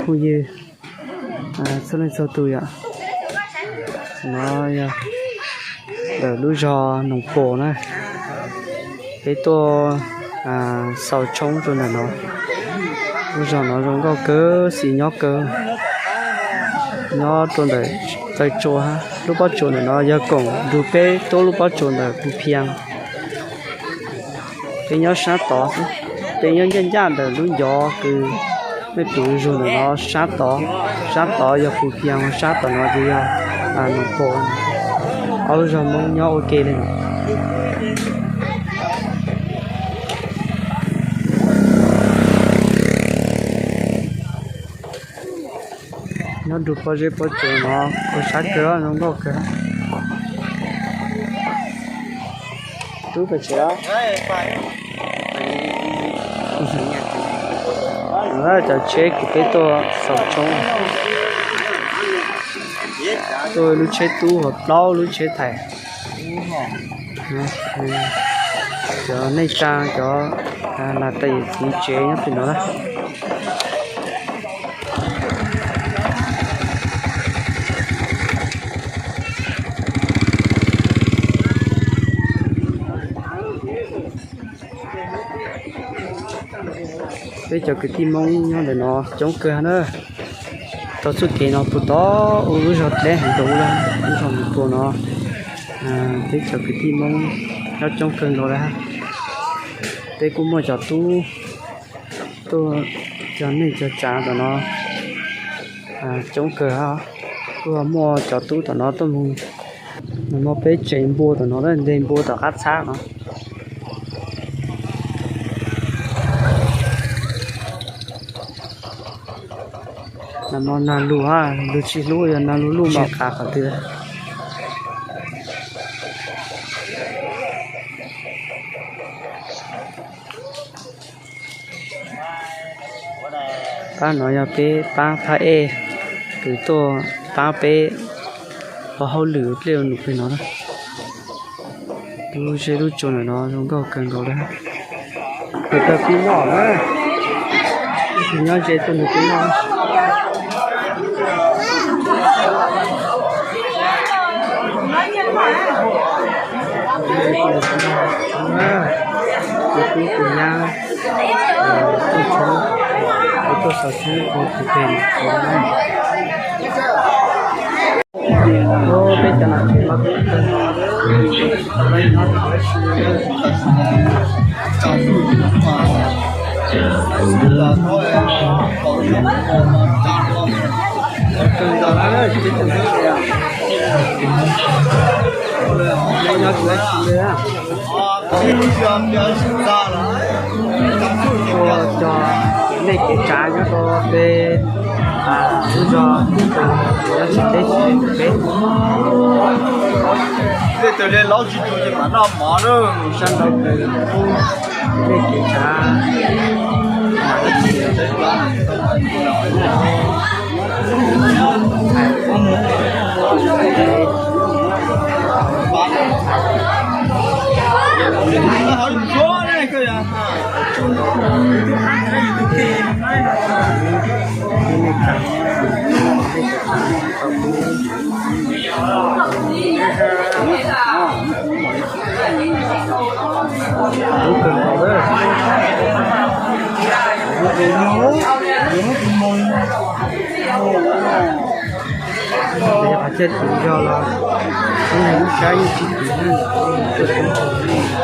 Phooj ywg txhua leej txhua tus yom, no yog ntawm lub zog Noos Pos na, peb tuaj xaus tshoob rau ntawm no. Lub zog no zoo nkauj kawg, xis nyob kawg, nyob rau ntawm taw tsua. Lub pob tsuas ntawm no yog koom nrug peb tuaj lub pob tsuas ntawm Pu Phias. Peb nyob sab tod xwb, peb nyob ncaj ncaj ntawm lub ncov kws mej pum zuj zus ntawm no sab tod. Sab tod yog Pu Phias, sab tom no ces yog Noos Pos. Ob lub zog Hmoob nyob ua ke li no. Nyob nrug pob zeb pob tsuas no ua sab kawg, zoo nkauj kawg. Tub pes tsev os. Cov tsheb kws peb tuaj xaus tshoob, tuaj lub tsheb tub hos plaub lub tsheb thais. Cov neej tsa, cov lam tais yawm txiv tsev nyob pem no na. Peb cov kwv tij Hmoob nyob ntawm no coob kawg na. Tau txuj kev no puag tod ua lub zog dleb heev rau ub, lub zog Noos Pos no. Peb cov kwv tij Hmoob nyob coob kawg nkaus lawm. Peb kuj muaj cov tub tuaj, cov neej cov tsav tom no coob kawg. Kuj muaj cov tub tom no tuaj mus, no peb tsev npua tom no, nteg npua tom qab txhab no. Nag hmo nag lug, lug tsis hlub, yog nag lug lug mas qav qhov twg. Pab no yog peb pab phab ej kws tuaj pab peb ua hauj lwm dlej ua num pem no na. Lub zej lub tsuas ntawm no zoo nkauj kawg nkaus li. Tus tau pib noj na, tus nyob ze tuaj nws pib noj. Tus tub tus nyab tuaj tshoob, tuaj xaus tshoob ua tus pem. Peb cov nam tsev los kuj kawg, kawg nkaus na, peb cov nam tsev os. Nyob tsis dab tsi li. Ua cov neej kev tsav nyob rau peb lub zog, nyob tsis deb tsis peb. Tej tus li laub tsis tu ces mam noj mov na. Sab nrau kawg, neej kev tsav. Lub kawg nkaus lawm. Qhov chaw tim zog los lub sab yeej tsis tim na, tuaj tshoob tshoob.